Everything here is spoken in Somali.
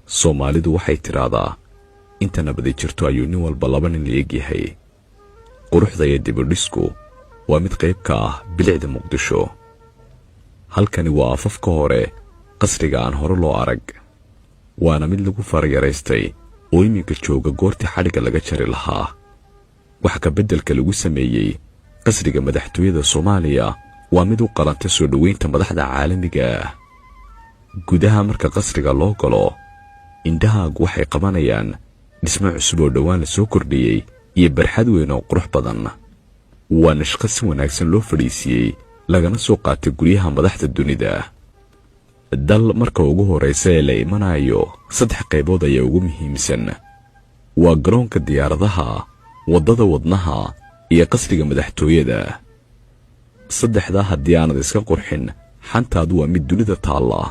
Soomaalidu waxay tidhaahdaa, inta nabadi jirto ayuu nin walba laba nin la egyahay. Quruxda iyo dibudhisku waa mid qayb ka ah bilicda Muqdisho. Halkani waa afafka hore qasriga aan hore loo arag, waana mid lagu farayaraystay oo iminka jooga goortii xadhigga laga jari lahaa. Wax ka beddelka lagu sameeyey qasriga madaxtooyada Soomaaliya waa mid u qalanta soo dhoweynta madaxda caalamiga ah. Gudaha marka qasriga loo galo, indhahaagu waxay qabanayaan dhismo cusub oo dhowaan la soo kordhiyey iyo barxad weyn oo qurux badan. Waa nashqad si wanaagsan loo fadhiisiiyey, lagana soo qaatay guryaha madaxda dunida. Dal marka ugu horraysa ee la imanayo, saddex qaybood ayaa ugu muhiimsan: waa garoonka diyaaradaha, waddada wadnaha iyo qasriga madaxtooyada. Saddexdaa haddii aanad iska qurxin, xantaadu waa mid dunida taalla.